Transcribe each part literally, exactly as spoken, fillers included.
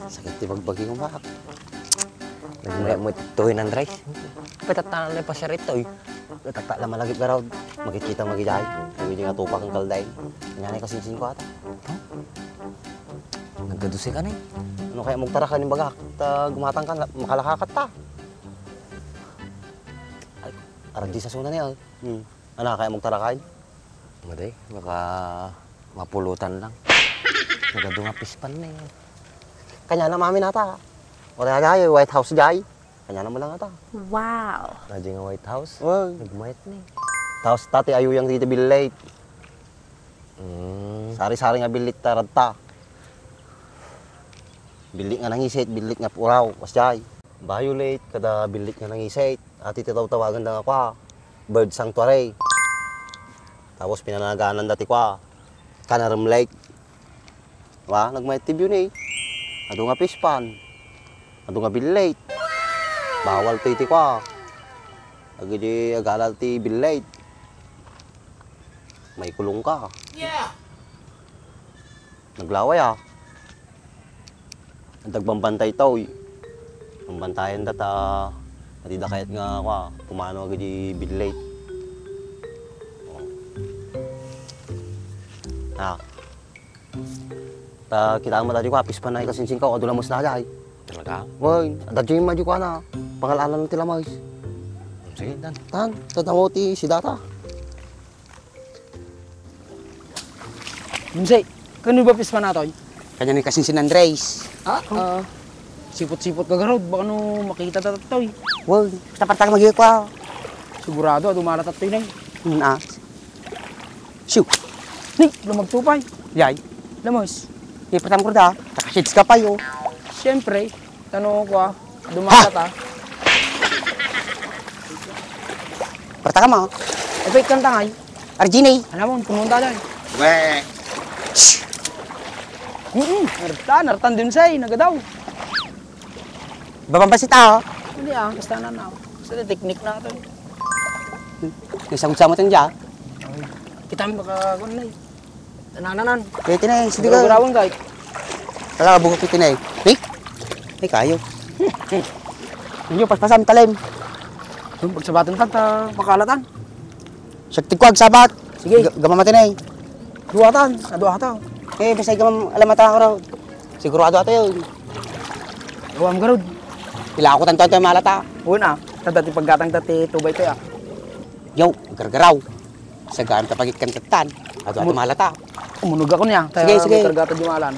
Sakit ti bagbagi ko, Mac. Nagmula mo ito, Andres. Patattanan na yung pasyar ito, eh. Tatta la malagip garud. Magkikita magidiay. Kami di nga tupak ang kalday. Kanya na yung kasinsin ko ata. Huh? Nagkadusay ka na, eh. Ano kaya magtara ka ni bagak? Ta gumatang ka, makalakakat ta. Ay, arang di sa suna niya, eh. Hmm. Ano kaya magtara ka? Maday, baka mapulutan lang. Nagadu nga pispan na, eh. Kanya na mami nata. Wala na, eh, White House, jay. Kanya naman lang ata. Wow. Nadya nga White House. Wow. Nagmayat na eh. Tapos tati ayuyang dito billit. Mm. Sari-sari nga billit ta radta. Billit nga nangisit, billit nga puraw, kasjay. Violet, kada billit nga nangisit. Ati ti tawtawagan da nga kwa, Bird Sanctuary. Tapos pinanaganan dati kwa, Canarem Lake. Wa, nagmayat ti view ni. Adu nga fish pond. Adu nga billit. Bawal to iti kwa. Agidi agalal ti billit. Maikulong ka. Yeah. Naglaway, ah. Ada't agbambantay tayo, eh. Bambantayan da ta, adi da kayat nga, kwa, pumanaw agidi billit. Oh. Ah. Ta, kita mo tadi ko, apis pa na ikasinsin ka, o, adu lamas na, ay. Talaga? Wen, adda diay madi ko, ana. Pangalanan ti lamas. Sige, tan. Tan, tatawo ti sidata. Bonsai, kano ba apis pa natoy? Kanya ni kasinsin Andres. Ah, ah. Sipot-sipot ka garud, baka no makita ta tatoy. Wen, basta parta ka magikwa. Sigurado, adu mala tatoy na eh. Hmm, ah. Siu. Ni, lumagtupay. Yay. Lamas. Ipatam ko da. Takasits ka pa yo. Siyempre, tano ko ah. Dumala ta. Parta ka mo. Epek kan tangay. Arjini. Alam mo, pumunong ta dyan. We. Mm-mm. Nartan, nartan din say, nagadaw. Babang basit ah. Hindi ah, basta na na. Basta technique na ito. Isang sama tong dya. Kita mo baka kung na eh. Tanananan. Kaya tinay, sige ka. Gurawan ka eh. Talaga bukok yung tinay. Ni? Ni kayo. Inyo, paspasan, talim. Yung pagsabatan ka, ta, makalatan. Sakti ko, agsabat. Sige. Ga-, gamamati na eh. Duatan, aduata. Eh, basta gamam, alamata ako raw. Sigurado ato yun. Gawam garud. Ilakutan to, to yung malata. Una, tanda ti paggatang ta ti tubay to ya. Yo, gargaraw. Sagaan ta pagikkan tattan. Ato, ato malata. Umunog ako niya. Sige, sige. Kargata jumalan.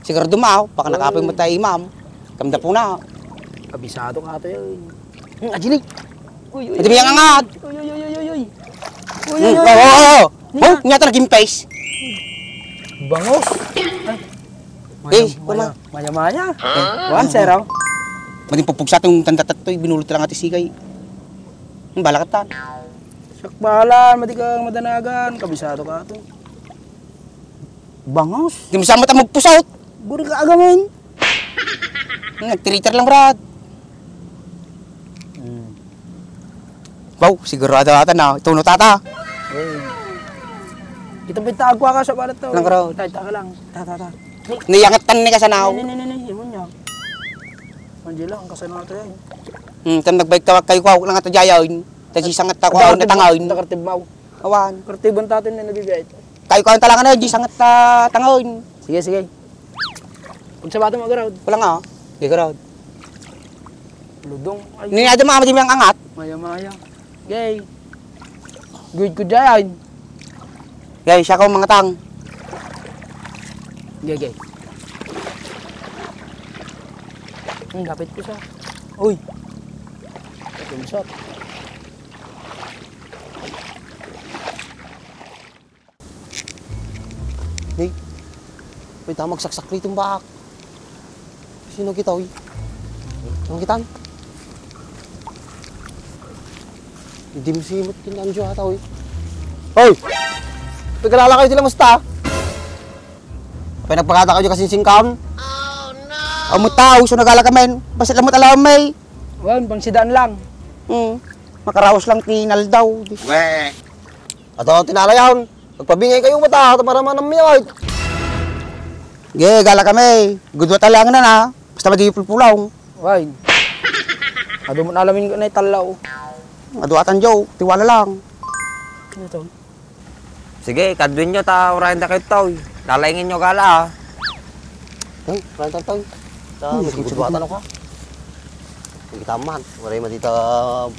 Siguro dumaw, baka nakapoy mo tayo, ma'am. Kamda po na. Kabisado ka ata yun. Hmm, ajili. Uy, uy, uy. Ito biyang angat. Uy, uy, uy, uy, uy, uy. Uy, uy, uy. Oo, oo, oo. Oh, nyata naging face. Bangos. Ay. Eh, maya, maya, maya. One zero. Mading pupugsa tong tanda tatto, binulot lang ati sigay. Ang balakatan. Sakbalan, madi kang madanagan, kabisado ka to. Bangos. Di mo sama ta magpusot. Buri ka agamin. Nagtiriter lang, Brad. Hmm. Wow, sigurado ata na. Ito no tata. Uy. Ito pinta agwa ka sa balat to. Lang, Brad. Tay, taka lang. Ta, ta, ta. Niyangat tan ni kasanaw. Ni, ni, ni, ni, ni. Imun niya. Angela, ang kasanaw to yan. Hmm, tan nagbalik tawag kayo ko, lang ata jayaw. Tadi sangat ako, natangaw. Nakartib mo. Awan. Kartibon tatin na nabibiyay. Kayo ko ang talangan na, di sangat ta tangaw. Sige, sige. Pagsabato mo, Garod. Wala nga, oh. Di Garod. Ludong. Ay. Ni ada mga madi ang angat. Maya, maya. Gay. Good, good, yan. Gay, siya ko mga tang. Gay, gay. Ang dapit ko sa. Uy. Ito, masarap. Ni, may tama magsaksak dito, bak. Sino kita, uy? Anong kitan? Hindi mo simot kin Anjo ata, uy. Hoy! Pagkalala kayo, di lang musta? Pwede nagpakata kayo kasi singkam? Oh, no! Ang mutao, so nagala ka, men. Basit lang mutala, may. Wan, pang sidaan lang. Hmm. Makaraos lang, tinaldaw. Weh. Ato, tinalayan. Magpabingay kayo mata, tamaraman ang miyawag. Ge, gala kami. Gudua talangan na. Basta madi pulpulaw. Way. Adu mo na alamin ko na italaw. Adu atan jo, tiwala lang. Ano to? Sige, kadwin nyo ta urayan da kayo toy. Lalaingin nyo gala, ah. Toy, urayan tayo, toy. Ta, hmm, may kutsubatan ako. Kita man, waray man dita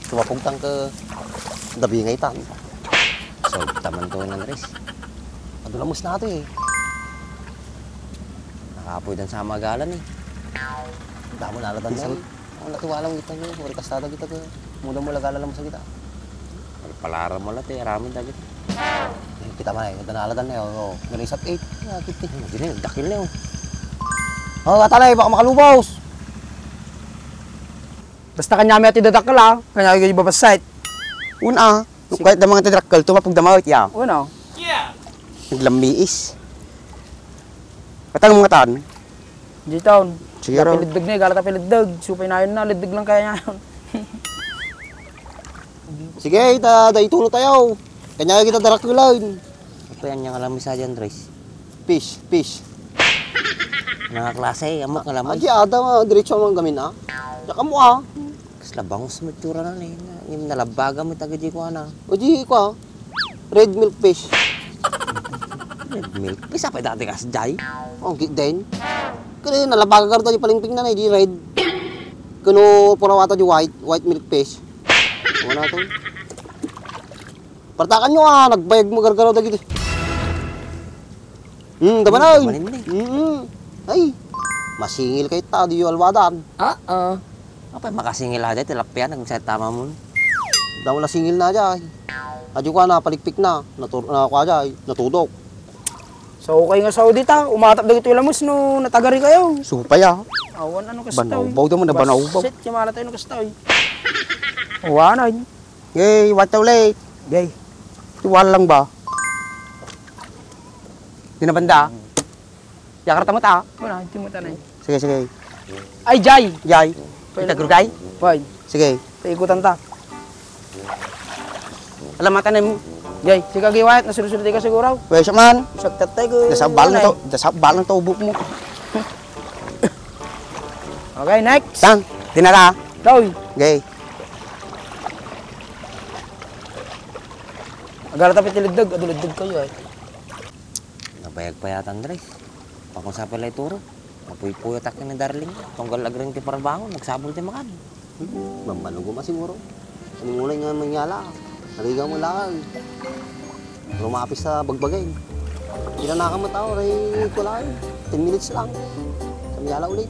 tumapugtang ka dabingay tan. So, taman to, Andres. Adu lamus na to, eh. Nakapoy dan sa magalan, eh. Damo na alatan na, eh. Ang natuwala mo kita, eh. Waray kastada kita, eh. Muda mo lagala lamus na kita. Palaram mo lang, eh. Aramid na kita. Eh, kita man, eh. Adu na alatan na, eh. Oh, oh. May isap eight. Ah, fifty. Hindi na, dakil na, oh. Oh, atalay, baka makalubos. Basta kanyami ati dadakkel, ah. Kanyami kayo babasait. Una, ah. Sige. Kahit da mga dadakkel, tumapog da mawit, ya. Una. Naglammiis. Katang mga tan. Di taon. Sige raw. Piliddeg na, eh. Gala ta piliddeg. Supay na yun na. Liddeg lang kaya niya yun. Sige, ita, da itulo tayo. Kanya kita darakkelan. Ito yan yung alam sa dyan, Andres. Fish, fish. Mga klase, amok nga lamay. Adi, ada, diretso man gamin, ah. Tsaka mo, ah. Kasla bangus mo itsura na, eh. Yung nalabaga mo, taga di ko, ana. O di ko, ah. Red milk fish. Red milk fish, apa dati kas, Jay? Oh, git din. Kaya nalabaga ka rin palingping na, eh, di red. Kuno, purawata di white, white milk fish. Wala to. Partakan nyo, ah, nagbayag mo gargaraw dagiti. Hmm, damanay. Damanay, eh. Mm-mm. Ay, masingil kayo ta, di yung alwadan. Ah, ah. Apa, makasingil aja, tilapia, nagsa't tama mo. Daw la singil na aja, ay. Adyo ka na, palikpik na. Natur-, na, kwa aja, ay, natudok. So, okay nga Saudi ta, umatap dagito yung lamus no, natagari kayo. Supay, ah. Awan, ano kasi Banawbaw daw mo na, banawbaw. Set, yung mga tayo, ano kasi tayo. Awan, ay. Gay, what too late? Gay. Tuwal lang ba? Di na banda? Yakar ta mo ta? Wala, hindi mo tanay. Sige, sige. Ay, Jay! Jay, Pwede. Kita gurgay? Fine. Sige. Paikutan ta. Alam mata na mo. Jay, sige, giwayat, nasusunod ka siguro. Pwede siya man. Sagtat tayo ko. Dasabal na to, dasabal na to, ubok mo. Okay, next. Tang, tinara. Toy. Okay. Agara tapit ti liddeg, adu liddeg kayo, eh. Nabayag pa yata, Andres. Pakon sa pala ituro. Napuypuyo takin ni Darling. Tunggal agreng ti parbangon, nagsabol ti makan. Hmm, mamalugo ma siguro. Ano mo lang nga mangyala? Narigaw mo lang. Rumapis sa bagbagay. Pinanakan mo tao, ray ko lang. Ten minutes lang. Sa mangyala ulit.